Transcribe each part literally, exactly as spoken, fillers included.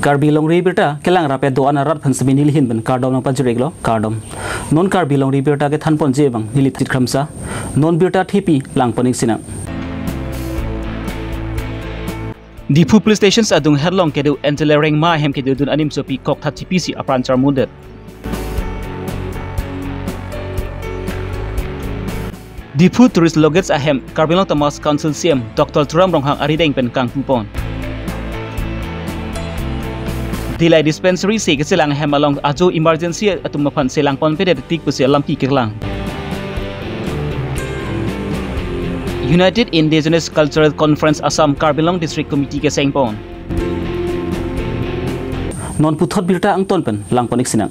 Karbi Longri Abirta kelang rap-et do-an arat aphan semi nelihin pen kardom nangpajir-iklo, kardom. Non Karbi Longri Abirta kethanponji abang neli Tit Kramsa. Non birta thepi langpon-ik sinang. Diphu Police Station adung hetlong kedo Angela Rengma ahem kedodun animsopi kokthat chipisi apran charmudet. Diphu Tourist Lodge ahem Karbi Anglong Autonomous Council C E M Doctor Tuliram Ronghang arideng pen kangpupon. Dillai Dispensary si keselang ahem along ajo emergency atum aphan selangponpedet tik pusi alam keklang. United Indigenous Cultural Conference Assam Karbi Anglong District Committee kesengpon. Non puthot birta angton pen langpon-ik sinang.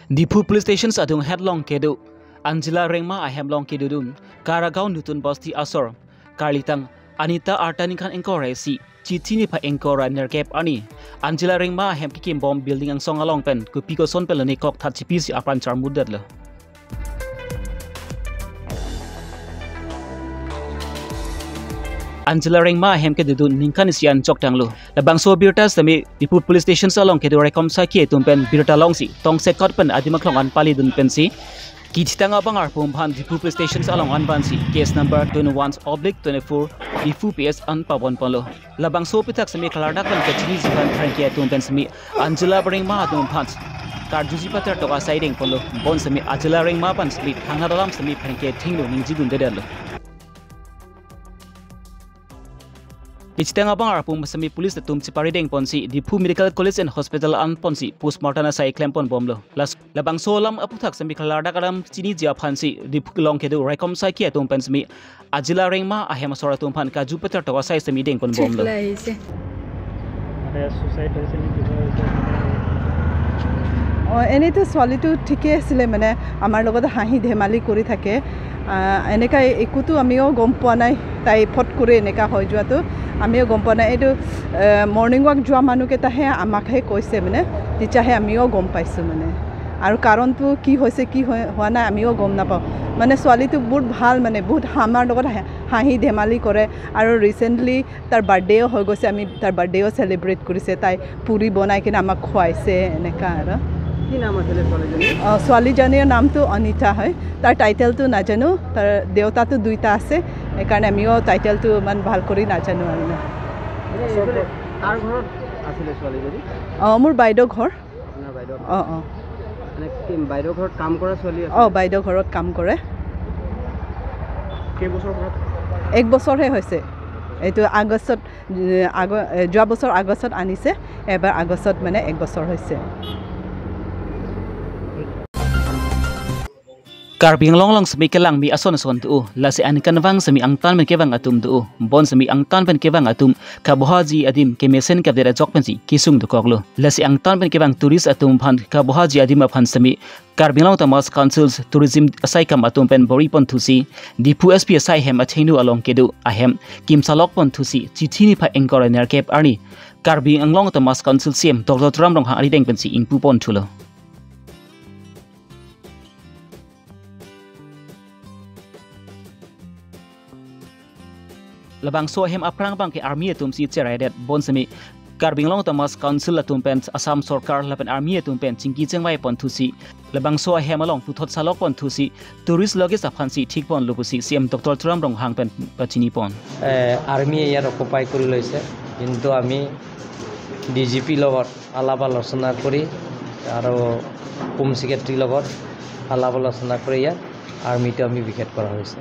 Diphu Police Station adung hetlong kedo Angela Rengma ahem along kedodun Karagaon Nutun Basti asor karlitang Anita arta ningkan ingkoi ra isi, chithi niphai ingkoi ra nerkep arni Angela Rengma ahem kekimbom building angsong along pen kopi koson pen lone kokthat chipisi apran charmudetlo. Angela Rengma ahem kedodun ningkan isi an choktanglo. Labangso birta semi Diphu Police Station along kedo rekom sakhi atum pen birta longsi tongsekot pen adim aklong an palidun pensi kithitang abang arpum aphan Diphu Police Station along anvansi case number twenty-one oblique twenty-four Diphu P S an pabonponlo. Labangso aphuthak semi klardak pen kachiniji aphan pherangke atum pen semi Angela Rengma atum aphan karjuji patar tok asai dengponlo. Bon semi Angela Rengma aphan semi thangnadolam semi pherangke thengno ningjidundedetlo. Kithitang abang arpum semi police atum chepari dengponsi Diphu Medical College and Hospital anponsi postmortem asai klemponbomlo. Las labangso alam aphuthak semi klardak alam chiniji aphansi Diphu along kedo rekom sakhi atum pen semi Angela Rengma ahem asor atum aphan karju patar tok asai semi dengponbomlo. ঠিক লাগিছে। মানে ছুইচাইড হৈছে নে কিবা হৈছে? অ, এনেইতো ছোৱালীটো ঠিকে আছিলে, মানে আমাৰ লগত হাঁহি ধেমালি কৰি থাকে। আহ, এনেকা একোতো আমিও গম পোৱা নাই, তাই ফট কৰি এনেকা হৈ যোৱাটো আমিও গম পোৱা নাই। এইটো, আহ, মৰ্ণিং ৱাক যোৱা মানুহকেইটাহে আমাকহে কৈছে, মানে তেতিয়াহে আমিও গম পাইছোঁ মানে। আৰু কাৰণটো কি হৈছে, কি হৈ-, হোৱা নাই, আমিও গম নাপাওঁ। মানে ছোৱালীটো বহুত ভাল, মানে বহুত আমাৰ লগত হাঁহি, হাঁহি ধেমালি কৰে। আৰু ৰিচেণ্টলি তাৰ বাৰ্থডেও হৈ গৈছে, আমি তাৰ বাৰ্থডেও চেলিব্ৰেট কৰিছে। তাই পুৰি বনাই কিনে আমাক খুৱাইছে, এনেকা আৰু। কি নাম আছিলে ছোৱালীজনীৰ? অ, ছোৱালীজনীৰ নামটো অনিতা হয়। তাৰ টাইটেলটো নাজানো, তাৰ দেউতাটো দুইটা আছে, সেইকাৰণে আমিও টাইটেলটো ইমান ভাল কৰি নাজানো আৰু। এনে এইফালে কাৰ ঘৰত আছিলে ছোৱালীজনী? অ, মোৰ বাইদেউ ঘৰ। আপোনাৰ বাইদেউ? অ, অ। মানে কি বাইদেউ ঘৰত কাম কৰা ছোৱালী আছে? অ, বাইদেউ ঘৰত কাম কৰে। কেইবছৰ ঘৰত? এক বছৰহে হৈছে। এইটো আগষ্টত, এ, আগ-, এ, যোৱা বছৰ আগষ্টত আনিছে, এবাৰ আগষ্টত মানে এক বছৰ হৈছে। Karbi Anglong along semi kelangme ason ason do, lasi aningkanvang semi angtan pen kevang atum do. Bon semi angtan pen kevang atum kabohaji adim kemesen kapdet ajok pensi kesung dokoklo. Lasi angtan pen kevang tourist atum aphan kabohaji adim aphan semi Karbi Anglong Autonomous Council Tourism asaikam atum pen bor-iponthusi Diphu S P asai hem athengno along kedo ahem kimsalokponthusi chithi niphai ingkoi ra nerkep arni Karbi Anglong Autonomous Council C E M Doctor Tuliram Ronghang arideng pensi ingpuponthulo. Labangso ahem aphrang abangke army atumsi cheraidet, bon semi Karbi Anglong Autonomous Council atum pen Assam Sorkar lapen army atum pen chingki chingvaiponthusi labangso ahem along puthot salokponthusi tourist lodges aphansi thikponlo pusi C E M Doctor Tuliram Ronghang pen pachinipon. এ, আৰ্মীয়ে ইয়াত অকুপাই কৰি লৈছে, কিন্তু আমি D G পিৰ লগত আলাপ আলোচনা কৰি আৰু হোম ছেক্ৰেটাৰীৰ লগত আলাপ আলোচনা কৰি ইয়াত আৰ্মীটো আমি ভেকেট কৰা হৈছে।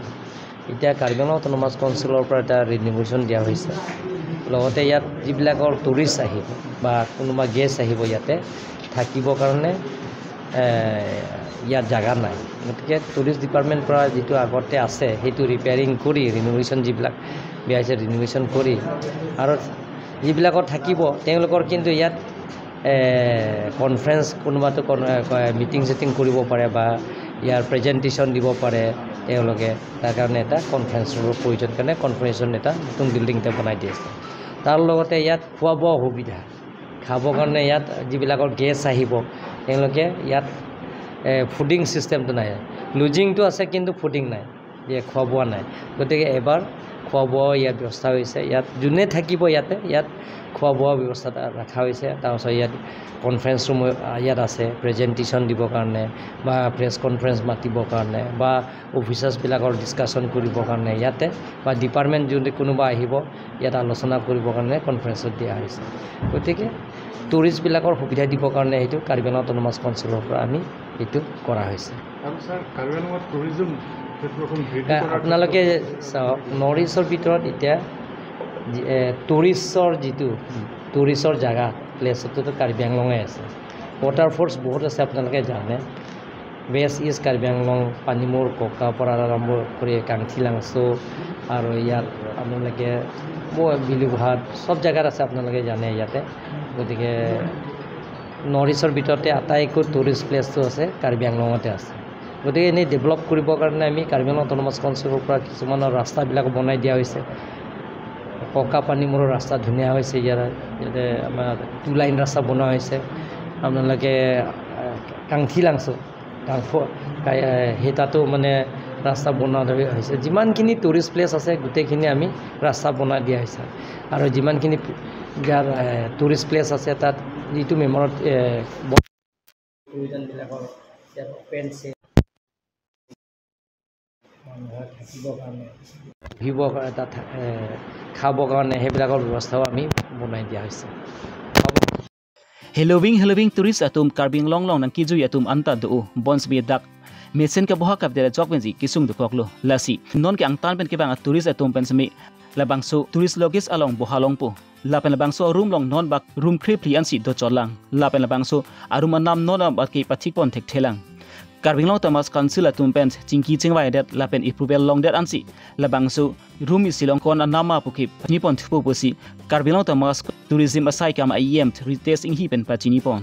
এতিয়া কাৰ্বি আংলং অট'নমাছ কাউন্সিলৰ পৰা এটা ৰিন'ভেশ্যন দিয়া হৈছে। লগতে ইয়াত যিবিলাকৰ টুৰিষ্ট আহিব বা কোনোবা গেষ্ট আহিব, ইয়াতে থাকিবৰ কাৰণে, এ, ইয়াত জাগা নাই। গতিকে টুৰিষ্ট ডিপাৰ্টমেণ্টৰ পৰা যিটো আগতে আছে, সেইটো ৰিপেয়াৰিং কৰি, ৰিন'ভেশ্যন যিবিলাক বিয়া হৈছে, ৰিন'ভেশ্যন কৰি আৰু যিবিলাকত থাকিব, তেওঁলোকৰ কিন্তু ইয়াত, এ, কনফাৰেন্স, কোনোবাটো কন-, এ, কয়, মিটিং চিটিং কৰিব পাৰে বা ইয়াৰ প্ৰেজেণ্টেশ্যন দিব পাৰে তেওঁলোকে। তাৰ কাৰণে এটা কনফাৰেন্স ৰুমৰ প্ৰয়োজন কাৰণে কনফাৰেন্স ৰুম এটা নতুন বিল্ডিং এটা বনাই দি আছে। তাৰ লগতে ইয়াত খোৱা বোৱা সুবিধা, খাবৰ কাৰণে ইয়াত যিবিলাকৰ গেষ্ট আহিব, তেওঁলোকে ইয়াত, এ, ফুডিং ছিষ্টেমটো নাই। লজিংটো আছে, কিন্তু ফুডিং নাই, যে খোৱা বোৱা নাই। গতিকে এবাৰ খোৱা বোৱা ইয়াত ব্যৱস্থা হৈছে। ইয়াত যোনে থাকিব, ইয়াতে ইয়াত খোৱা বোৱা ব্যৱস্থা এটা ৰখা হৈছে। তাৰপিছত ইয়াত কনফাৰেন্স ৰুম, আহ, ইয়াত আছে, প্ৰেজেণ্টেশ্যন দিবৰ কাৰণে বা প্ৰেছ কনফাৰেন্স মাতিবৰ কাৰণে বা অফিচাৰ্ছবিলাকৰ ডিছকাশ্যন কৰিবৰ কাৰণে ইয়াতে, বা ডিপাৰ্টমেণ্ট যোনে কোনোবা আহিব, ইয়াত আলোচনা কৰিবৰ কাৰণে কনফাৰেন্সত দিয়া হৈছে। গতিকে টুৰিষ্টবিলাকৰ সুবিধা দিবৰ কাৰণে সেইটো কাৰ্বি আংলং অট'নমাছ কাউন্সিলৰ পৰা আমি এইটো কৰা হৈছে। আৰু ছাৰ, কাৰ্বি আংলঙত টুৰিজম ক্ষেত্ৰখন বৃদ্ধি এ, কৰাৰ আপোনালোকে ক্ষেত্ৰত চাওক, নৰ্থ ইষ্টৰ ভিতৰত এতিয়া যি-, এ, টুৰিষ্টৰ যিটো, টুৰিষ্টৰ জেগা, প্লেচটোতো কাৰ্বি আংলঙে আছে। ৱাটাৰফলছ বহুত আছে, আপোনালোকে জানে। ৱেষ্ট ইষ্ট কাৰ্বি আংলং, পানীমূৰ, ককা পৰা আৰম্ভ কৰি কাংথি লাংচ' আৰু ইয়াত আপোনালোকে ব-, বিলুঘাট, চব জেগাত আছে, আপোনালোকে জানে ইয়াতে। গতিকে নৰ্থ ইষ্টৰ ভিতৰতে আটাইতকৈ টুৰিষ্ট প্লেচটো আছে, কাৰ্বি আংলঙতে আছে। গতিকে এনেই ডেভেলপ কৰিবৰ কাৰণে আমি কাৰ্বি আংলং অট'নমাছ কাউন্সিলৰ পৰা কিছুমানৰ ৰাস্তাবিলাক বনাই দিয়া হৈছে। ককা পানীমূৰৰ ৰাস্তা ধুনীয়া হৈছে, ইয়াৰ ইয়াতে আমাৰ টু লাইন ৰাস্তা বনোৱা হৈছে। আপোনালোকে, আহ, কাংথি লাংচ', কাংফ-, কাই-, আহ, সেই তাতো মানে ৰাস্তা বনোৱা ধৰি হৈছে। যিমানখিনি টুৰিষ্ট প্লেচ আছে, গোটেইখিনি আমি ৰাস্তা বনাই দিয়া হৈছে। আৰু যিমানখিনি ইয়াৰ, আহ, টুৰিষ্ট প্লেচ আছে, তাত যিটো মেমৰিয়েল, এ, ব-, প্ৰয়োজনবিলাকৰ ইয়াত অপেন চে-, মানুহৰ থাকিবৰ কাৰণে, বহিব কা-, তাত থা-, এ, খাবৰ কাৰণে সেইবিলাকৰ ব্যৱস্থাও আমি বনাই দিয়া হৈছে। Heloving heloving tourist atum Karbi Anglong along nangkejui atum anta do-o, bonsbi dak mesen keboha kapdere jok pensi kesung dokoklo. Lasi non ke angtan pen kevang a tourist atum pen semi labangso tourist lodges along boha longpo. Lapen labangso room along non bak room kre phli ansi dochotlang. Lapen labangso a room anam non abak ke pathik pon thekthelang. Karbi Anglong Autonomous Council atum pen chingki chingvaidet lapen approval longdet ansi labangso room isi along ko-an anam ma pu ke pachini pon thupo pusi Karbi Anglong Autonomous Tourism asaikam a E M Ritesh Enghi pen pachini pon.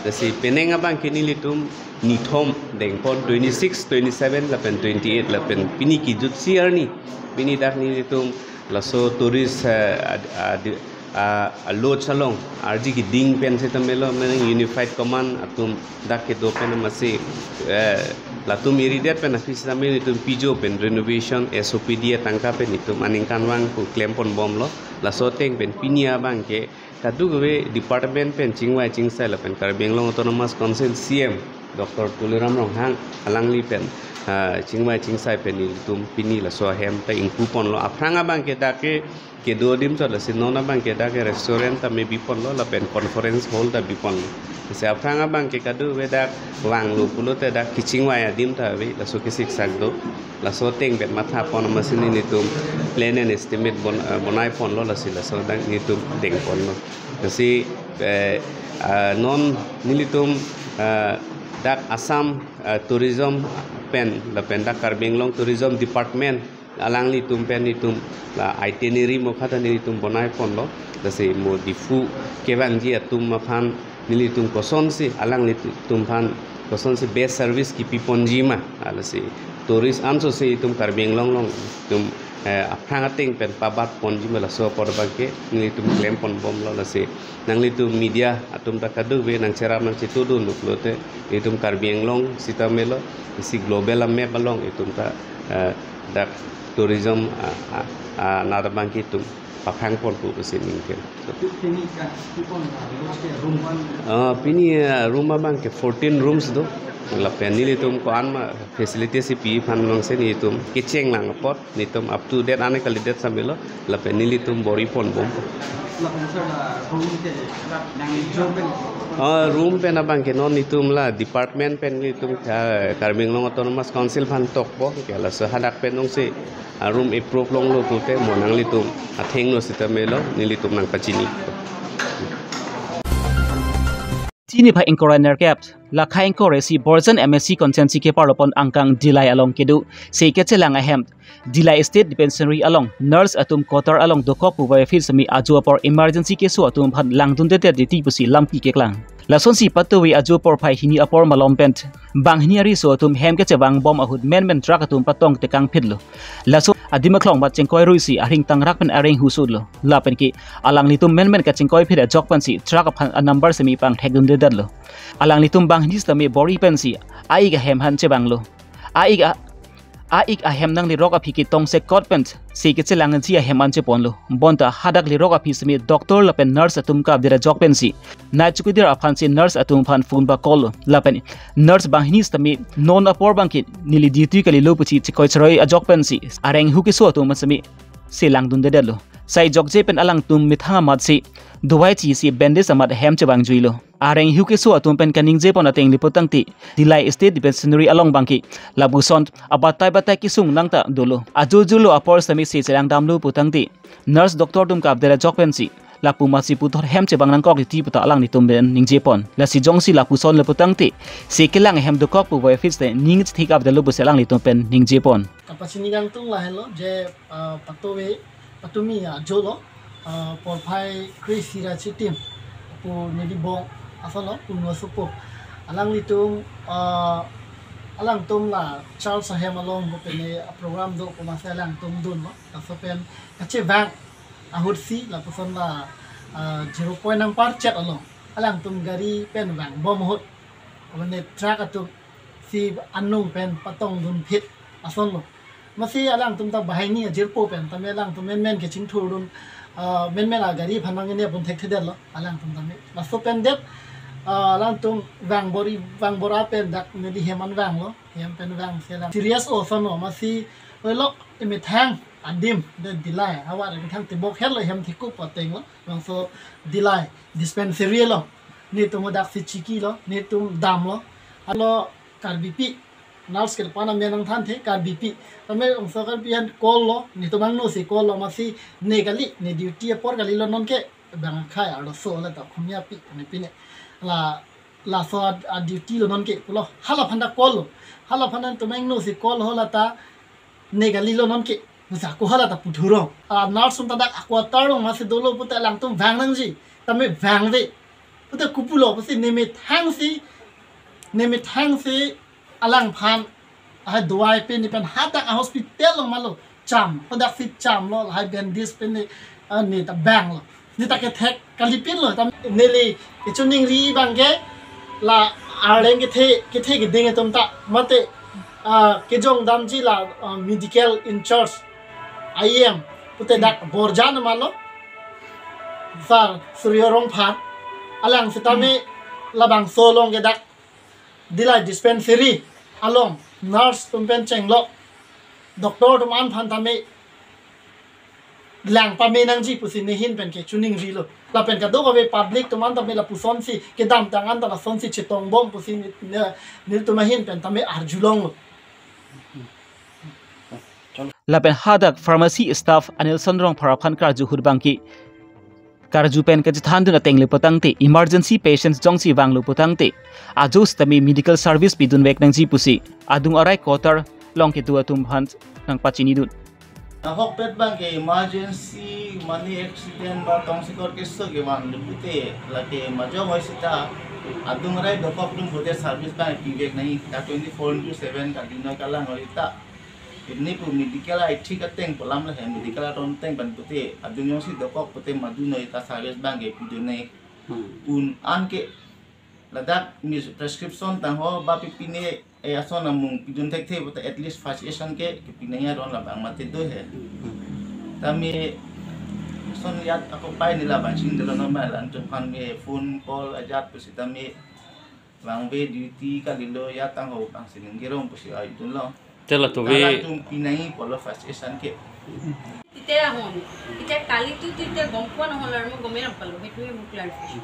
Lasi penang abang ke nelitum nithom dengpon, twenty-six, twenty-seven lapen twenty-eight lapen pini kejutsi arni. Pini dak nelitum laso tourist, eh, ad-, ad-, ah, a lodge along arji keding pen sitame lo, mane unified command atum dak kedo pen amatsi, eh, latum iridet pen aphi sitame nelitum pijo pen renovation, S O P D atangka pen nelitum aningkanvang pu klem pon bomlo. Laso ateng pen pini abang ke kadokave department pen chingvai chingsai lapen Karbi Anglong Autonomous Council C M Doctor Tuliram Ronghang alangli pen, ah, chingvai chingsai pen nelitum pini laso ahem ta ingpu ponlo. Aphrang abang ke dak ke kedo adim chot, lasi non abang ke dak ke restaurant ta me bi ponlo lapen conference hall ta bi ponlo. Lasi aphrang abang ke kadokave dak vanglo pulote dak kechingvai adim ta ave, laso kesiksak do. Laso ateng pen matha pon amatsi nelitum plan and estimate bon-, eh, bonai ponlo, lasi laso dak nelitum deng ponlo. Lasi, eh, ah, non nelitum, ah, dak Assam, ah, Tourism pen lapen dak Karbi Anglong Tourism Department alanglitum pen nelitum la itinerary mokha ta nelitum bonai ponlo. Lasi mo Diphu kevangji atum aphan nelitum kosonsi, alanglitum aphan kosonsi best service kipi ponji ma. Ah, lasi tourist anso si itum Karbi Anglong along itum, eh, aphrang ateng pen pabat ponji ma, laso apor abang ke nelitum klem pon bomlo. Lasi nanglitum media atum ta kadokave nangcherap nangchetudun pulote itum Karbi Anglong sitame lo, isi global a map along itum ta, eh, dak tourism, ah, ah, ah, nat abang ke itum paphang ponpo pusi ningke. Pini ka, pi pon, ah, lodge ke room one. Ah, pini, ah, room abang ke fourteen rooms do. Lapen nelitum ko-an ma facilities si pi aphan long si nelitum kecheng lang apot, nelitum up to date ane kalidet samelo, lapen nelitum bor-i pon bom. Lapen sir, ah, room ke nangjo pen. Ah, room pen abang ke non nelitum la department pen nelitum, ah, Karbi Anglong Autonomous Council aphan tokpo, ke laso hadak pen nong si a room approve longlo pulote mo nanglitum athengno sitame lo nelitum nangpachini. Chini pha ingkoi ra nerkep, lakhai ingkoi ra isi Borjan M A C constituency keparlo pon angkang Dillai along kedo, se kechelang ahem, Dillai State Dispensary along nurse atum quarter along dokok pu bai feel semi ajo apor emergency keso atum aphan langdundedet titi pusi lampi keklang. Lasonsi patuwi ajo apor phai hini apor malom pen banghini ariso atum hem kechevang bom ahut menmen truck atum patong tekang phitlo. Laso adim aklong bat chingkoi ruisi arhing tangrak pen areng husutlo. Lapen ke alanglitum menmen kachingkoi phit ajok pensi truck aphan a number semi pangthekdundedetlo. Alanglitum banghini sitame bor-i pensi a-ik ahem aphan chevanglo. A-ik a A-ik ahem nanglerok aphi ke tongsekot pen si kachelangji ahem an cheponlo. Bonta hadak lerok aphi sitame doctor lapen nurse atum kapdet ajok pensi night chowkidar aphansi nurse atum aphan phone ba call lo. Lapen nurse banghini sitame non apor abangke neli duty kalilo pusi chekoi cheroi ajok pensi areng hu keso atum sitame selangdundedetlo. Sai jokje pen alangtum methang amatsi dawai chisi bandage amat hem chevangjuilo. Areng hu keso atum pen kaningjepon ateng le putangte Dillai State Dispensary along abangke lapuson abatai batai kesung nangta dolo. Ajo jolo apor sitame se chelangdamlo putangte nurse doctor atum kapdet ajok pensi lapu amatsi puthot hem chevang nangkok titi puta alanglitum pen ningjepon. Lasi jongsi lapuson le putangte se kelang ahem dokok pu voiphit te ning chethik kapdetlo pusi alanglitum pen ningjepon. Kapachini kangtung lahelo je, ah, patove, patumi ajo lo, ah, porphai Chris Hirachitim, pu Nilibong ason lo, pu Nuasupo. Alanglitum, ah, alangtum la Charles ahem along pu pene program do pu masi alangtum dunlo. Laso pen kachevang ahutsi lapuson la, ah, zero point nangparchet along alangtum gari pen vangbom ahut, mane truck atum si anung pen patongdunphit ason lo. Masi alangtum ta banghini ajirpo pen tame alangtum menmen kechingthurdun, ah, menmen agari aphan nangine pon thekthedetlo alangtum tame. Laso pen det, ah, alangtum vangbori vangbora pen dak neli hem an vanglo, hem pen vangsi alang serious ason lo. Masi oilok emethang adim de Dillai, havar emethang tebok herlo hem thikup ateng lo. Bangso Dillai Dispensary lo. Netum daksi chikilo, netum damlo. Alo Karbipi, nurse ke pana menang thanthe Karbipi. Tame ongso Karbi an call lo, netum angno si call lo, masi ne kali, ne duty apor kalilo nonke, bang khai arloso lata khumya pi, ne pine. La, laso a, a duty lo nonke pulo. Hala aphan ta call lo. Hala aphan netum angno si call ho lata ne kalilo nonke. Pusi ako hala ta puthurong. A nurse atum ta dak a quarter along masi dolo pute alangtum vang nangji. Tame vangve. Pute kopulo pusi nemethangsi, nemethangsi alangphan ahai dawai pen ne pen hadak a hospital along malo cham. Hadaksi chamlo, lahai bandage pen ne, ah, ne ta vanglo. Ne ta kethek kalipin lo, tam neli kachiningri abangke la arleng kethe, kethe keding atum ta mate, ah, kejongdamji la, ah, medical in charge I M pute dak Borjan amalo, Sir Suryo Rongphar, alang sitame labangso along ke dak Dillai Dispensary along nurse atum pen chenglo, doctor atum an aphan tame lang pame nangji pusi nehin pen kechiningrilo. Lapen kadokave public atum an tame lapusonsi kedamtang an ta lasonsi chetongbom pusi ne, ne, nelitum ahin pen tame arjulonglo. Lapen hadak pharmacy staff Anilson Rongphar aphan karju ahut abangke karju pen kachethandun ateng le putangte emergency patients jongsi vanglo putangte ajo sitame medical service pidunvek nangji pusi adung arai quarter along kedo atum aphan nangpachinidun. Ahokpet abangke emergency, mane accident ba tongsekot keso kevang pute lake majok hoi sita adung arai dokok atum pute service abang pivek nangji, ta twenty four into seven kadinoi kalang hoi ta. Pini pu medical ai thik ateng pu alam lahai, medical aron ateng pen pute adung jongsi dokok pute madunoi ta service abangke pidunoi. Hmm. Un anke ladak mi prescription tangho ba pipine, eh, ason amung pidun thekthe pute at least first aid anke kepinai aron labang mate do he. Hmm. Tame ason ajat ako pai ne labang chingdelo, normal alantum aphan me phone call ajat pusitame vangve, duty kalilo, ajat tangho bang sining kerong pusi aidunlo. Te latum, te latum pinai pulo first aid anke. Tite ahon. Tite kali tu tite gom poa nohol ar mo gome nampalo, hetu mo clarification.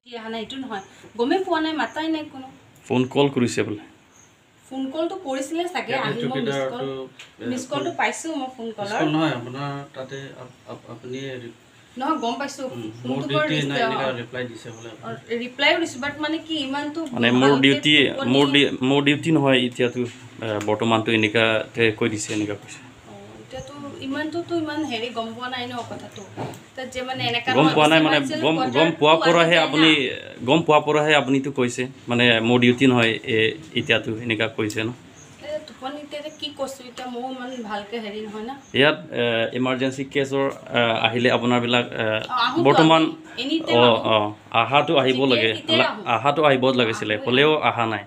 Tite ahana itu nohoi. Gome poa nai, matai nai kono. Phone call কৰিছে বোলে। ফোন কলটো কৰিছিলে চাগে, ইয়াতে আহিব miss call. চকীদাৰটো, এ, মিছ কলটো ফোন, পাইছোঁ মই ফোন মিছ কলৰ। কল নহয়, আপোনাৰ তাতে আপ-, আপ-, আপুনি ৰি-, নহয়, গম পাইছোঁ। উম, ফোনটো মোৰ বৰ ডিউটি নাই, ৰিচিভ, এনেকা অ। ৰিপ্লাই দিছে বোলে। অ, ৰিপ্লাইও দিছোঁ, বাট মানে কি ইমানটো মানে মোৰ ভালকে ডিউটি, টোপনি মোৰ ডি-, মোৰ ডিউটি নহয় এতিয়াতো, এ, বৰ্তমানতো এনেকাতে কৈ দিছে, এনেকা কৈছে। অ, এতিয়াতো ইমানটোতো ইমান হেৰি গম পোৱা নাই ন কথাটো। তাত যে মানে এনেকা গম নহয়, পোৱা নাই মানে, এমাৰ্জেঞ্চি গম, গম কোৱাৰ্টাৰটো পোৱা পৰাহে আহিলে আপুনি, না। গম পোৱা পৰাহে আপুনিতো কৈছে, মানে মোৰ ডিউটি নহয়, এ, এতিয়াতো এনেকা কৈছে ন। এ, টোপনি এতিয়া কি কৈছোঁ, এতিয়া ময়ো ইমান ভালকে হেৰি নহয় না। ইয়াত, এ, ইমাৰ্জেঞ্চি কেছৰ, এ, আহিলে আপোনাৰবিলাক, এ, অ, আহোঁতো, বৰ্তমান, আহোঁ। এনি টাইম অ, আহোঁ। অ, আহাটো আহিব লাগে, লা-, আহোঁ। আহাটো আহিব লাগিছিলে, আহিবই। হ'লেও অহা নাই।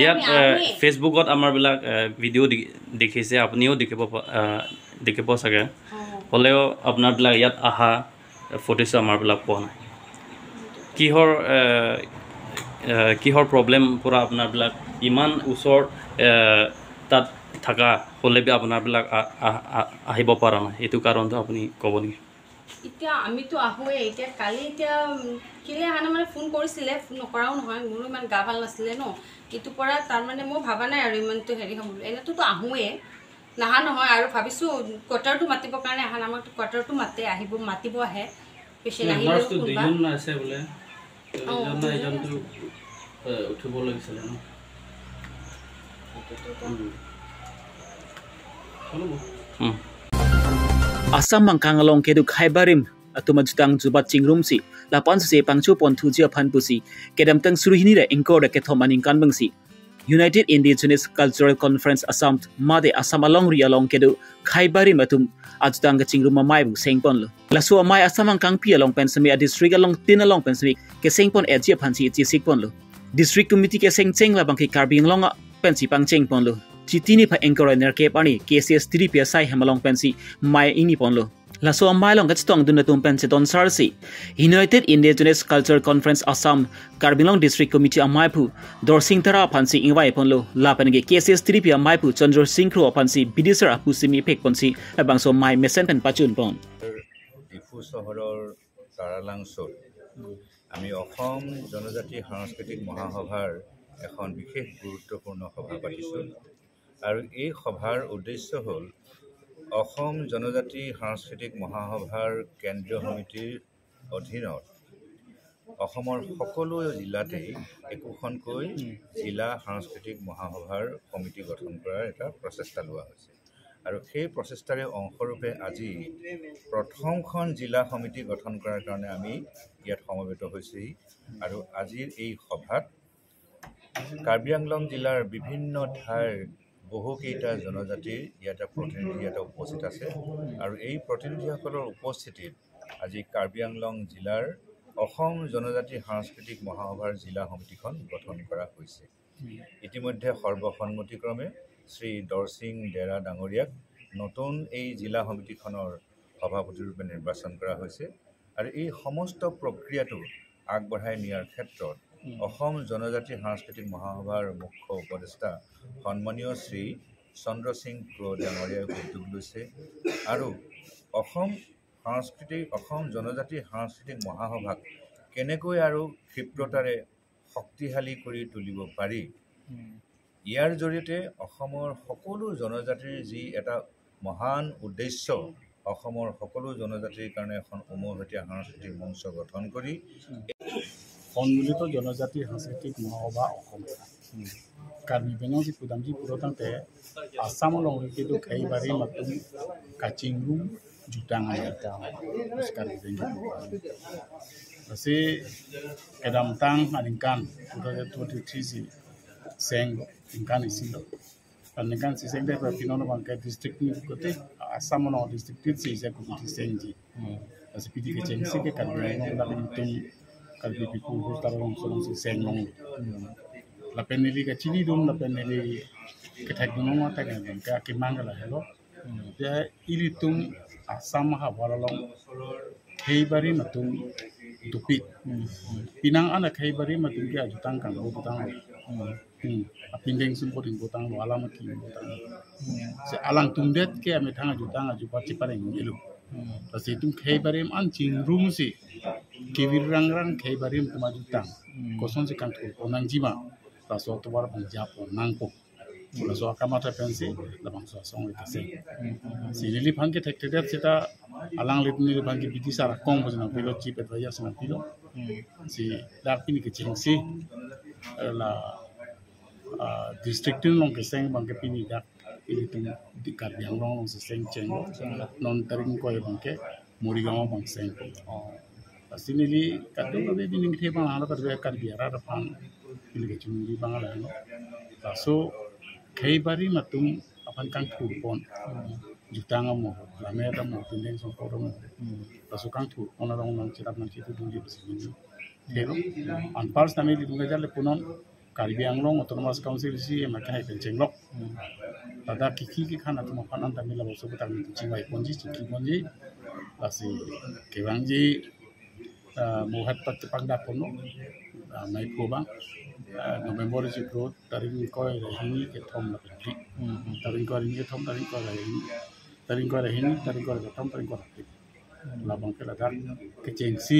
ইয়াত আমি আহে। Facebookত আমাৰবিলাক ভিডিঅ' দেখিছে, আপুনিও দেখিব পা- আহ, দেখিব চাগে। অ। হ'লেও আপোনাৰবিলাক ইয়াত অহা ফুটেজটো আমাৰবিলাক পোৱা নাই। কিহৰ এ, এ, কিহৰ প্ৰব্লেম পৰা আপোনাৰবিলাক ইমান ওচৰ এ, তাত থকা হ'লে বি আপোনাৰবিলাক আ- আ- আ- আহিব পৰা নাই, এইটো কাৰণটো আপুনি ক'ব নেকি? এতিয়া আমিতো আহোৱে। এতিয়া কালি এতিয়া উম, কেলে অহা নাই মানে ফোন কৰিছিলে, ফোন নকৰাও নহয়, মোৰো ইমান গা ভাল নাছিলে ন। এইটো পৰা তাৰমানে মই ভাবা নাই আৰু ইমানটো হেৰি হ'ব বুলি। এনেতোতো আহোৱে, নাহা নহয় আৰু ভাবিছোঁ কোৱাৰ্টাৰটো মাতিবৰ কাৰণে অহা নাই। আমাকতো কোৱাৰ্টাৰটো মাতে, আহিব, মাতিব আহে পেচেণ্ট আহিলেও নাৰ্ছটো কোনোবা। দুজন আছে বোলে। অ, দুজন না দুজন এজনটো আছে। এ, উঠিব লাগিছিলে ন? এইটোতো উম। চলিব। উম। Assam mangkang along kedo khei barim atum ajutang jubat chingrumsi lapu-an sese pangcho ponthuji aphan pusi kedamtang suri hini ra ingkoi ra kethom aningkan bangsi United Indigenous Cultural Conference Assam mate Assam alongri along kedo khei barim atum ajutang kachingrum amei pu sengponlo. Laso amei Assam angkangpi along pen semi a-district along tin along pen semi kesengpon-etji aphansi chisikponlo. District committee kesengcheng labangke Karbi Anglong pensi pangchengponlo. Chiti niphai ingkoi ra nerkep arni K C S T D P asai hem along pensi mei ingniponlo. Laso amei along kachetongdun atum pen chetonsarsi United Indigenous Cultural Conference Assam Karbi Anglong District Committee ameiphu Dorsing Tara aphansi ingvaiponlo. Lapen ke K C S T D P ameiphu Chandra Singh Kro aphansi bidisar apu simi phekponsi labangso mei mesen pen pachunpon. Diphu চহৰৰ তাৰালাংচত আমি অসম জনজাতি সাংস্কৃতিক মহাসভাৰ এখন বিশেষ গুৰুত্বপূৰ্ণ সভা পাতিছোঁ। আৰু এই সভাৰ উদ্দেশ্য হ'ল অসম জনজাতি সাংস্কৃতিক মহাসভাৰ কেন্দ্ৰীয় সমিতিৰ অধীনত অসমৰ সকলো জিলাতেই একোখনকৈ জিলা সাংস্কৃতিক মহাসভাৰ সমিতি গঠন কৰাৰ এটা প্ৰচেষ্টা লোৱা হৈছে। আৰু সেই প্ৰচেষ্টাৰে অংশৰূপে আজি প্ৰথমখন জিলা সমিতি গঠন কৰাৰ কাৰণে আমি ইয়াত সমবেত হৈছোঁহি। আৰু আজিৰ এই সভাত কাৰ্বি আংলং জিলাৰ বিভিন্ন ঠাইৰ বহুকেইটা জনজাতিৰ ইয়াতে প্ৰতিনিধি ইয়াতে উপস্থিত আছে। আৰু এই প্ৰতিনিধিসকলৰ উপস্থিতিত আজি কাৰ্বি আংলং জিলাৰ অসম জনজাতি সাংস্কৃতিক মহাসভাৰ জিলা সমিতিখন গঠন কৰা হৈছে। ইতিমধ্যে সৰ্বসন্মতিক্ৰমে শ্ৰী দৰসিং ডেৰা ডাঙৰীয়াক নতুন এই জিলা সমিতিখনৰ সভাপতি ৰূপে নিৰ্বাচন কৰা হৈছে। আৰু এই সমস্ত প্ৰক্ৰিয়াটো আগবঢ়াই নিয়াৰ ক্ষেত্ৰত অসম জনজাতি সাংস্কৃতিক মহাসভাৰ মুখ্য উপদেষ্টা সন্মানীয় শ্ৰী চন্দ্ৰ সিং ক্ৰ ডাঙৰীয়াই উদ্যোগ লৈছে। আৰু অসম সাংস্কৃতিক, অসম জনজাতি সাংস্কৃতিক মহাসভাক কেনেকৈ আৰু ক্ষিপ্ৰতাৰে শক্তিশালী কৰি তুলিব পাৰি, ইয়াৰ জৰিয়তে অসমৰ সকলো জনজাতিৰ যি এটা মহান উদ্দেশ্য, অসমৰ সকলো জনজাতিৰ কাৰণে এখন উমৈহতীয়া সাংস্কৃতিক মঞ্চ গঠন কৰি সন্মিলিত জনজাতি সাংস্কৃতিক মহাসভা অসম। Karbi Anglong si pudamji pulo tangte Assam along kedo khei barim atum kachingrum jutang aja ta. Terus Karbi Anglong. Lasi kedamtang aningkan two thousand twenty-three si seng aningkan isi lo. Aningkan si seng dei pinon abangke district ni kote Assam along district si isi committee sengji. Lasi pini kechengsi ke Karbi Anglong lapen itum Karbi people who tarong solong si seng long. Lapen neli kachinidun lapen neli kethekdun long attack nang ke akemang ke lahelo. Te ilitum Assam havar along khei barim atum dopik. Penang an akhei barim atum ke ajutang kangbo jutang lo. Hmm. Apindeng sumpot ingbotanglo, alam akim ingbotanglo. Si alangtum det ke amethang ajutang ajubat chepareng elo. Lasi itum khei barim an chingrumsi kevir rangrang khei barim atum ajutang. Kosonsi kangthurpon nangji ma. Laso atovar abang jappon nangpo. Laso akamatha pensi labangso asong ita seng. Si neliphan ke thekthedet seta alanglitum neliphan ke bidisar akong pusi nangpilo, chief advisor si nangpilo. Si dak pini kechengsi, eh, la, ah, district tin along keseng abangke pini dak ilitum di Karbi Anglong alongsi seng cheng. Non tarik ingkoi abangke Morigaon abang seng. Lasi neli kadokave bini ningthe abang halo kadokave Karbi arat aphan neli kachingri abang halo. Laso khei barim atum aphan kangthurpon. Jutang amo, lammet amo, pindeng sumpot amo. Laso kangthurpon arong nangcherap nangchetudunji pusi neli. Pero anpar sitame ilitum kejale punon Karbi Anglong Autonomous Council si ema kehai pen chenglok. Ladak kiki kikhan atum aphan an tame labangso aputhak nelitum chingvai ponji, chingki ponji. Lasi kevangji, ah, muhat pat chepangdak ponlo. Ah, mai phu abang. Ah, November chiklo tarik ingkoi ra hini kethom lapen phli. Tarik ingkoi ra hini kethom, tarik ingkoi ra hini. Tarik ingkoi ra hini, tarik ingkoi ra kethom, tarik ingkoi ra phli. Labang ke ladak kechengsi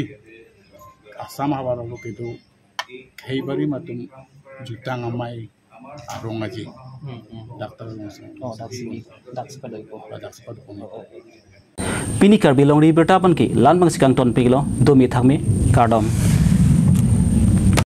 Assam havar along kedo khei barim atum jutang amei arong aji. Doctor along si. Oh, daksi, daksi padoi po. Ah, daksi padoi po. Pini Karbi Longri Abirta aphan ke la-an abangsi kangton pilo, dome thakme, kardom.